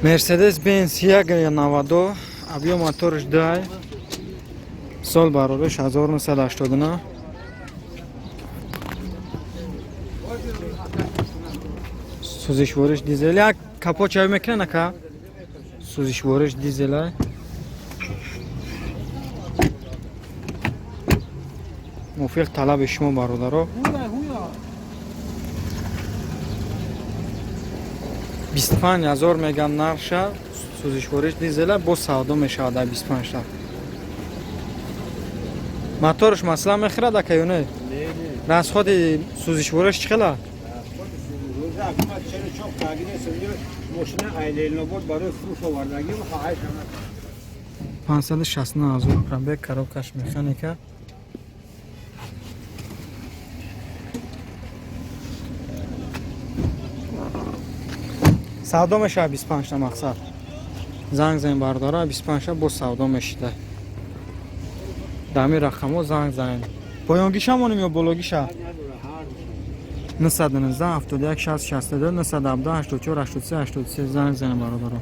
Мерседес Бенз 1,92, объём моторш 2, сол барориш 1989. Сӯзишвориш дизел, як капот чай мекунад, ака? Сӯзишвориш дизела. Мувофиқ талаби шумо, бародаро, 25 000 мегам нарша. Сӯзишвориш дизела, боз савдо мешавад дар 25 та. Моторш масла мехӯрад, ака, ё не? Расходи сӯзишвориш чӣ хела? Рӯза акумат чаро чоқ тагине мошина Айленобод барои фурӯш овардагӣ хоҳиш. 569 ҳазор пробег, коробкаш механика. Савдо мешавад 25 та. Мақсад, занг занед, бардора, 25 та боз савдо мешида. Дар ҳамин рақамҳо занг занед. Поёнгиша монем ё бологиша? 919 71 60 62, 917 84 83 83 занг занед, бародаро.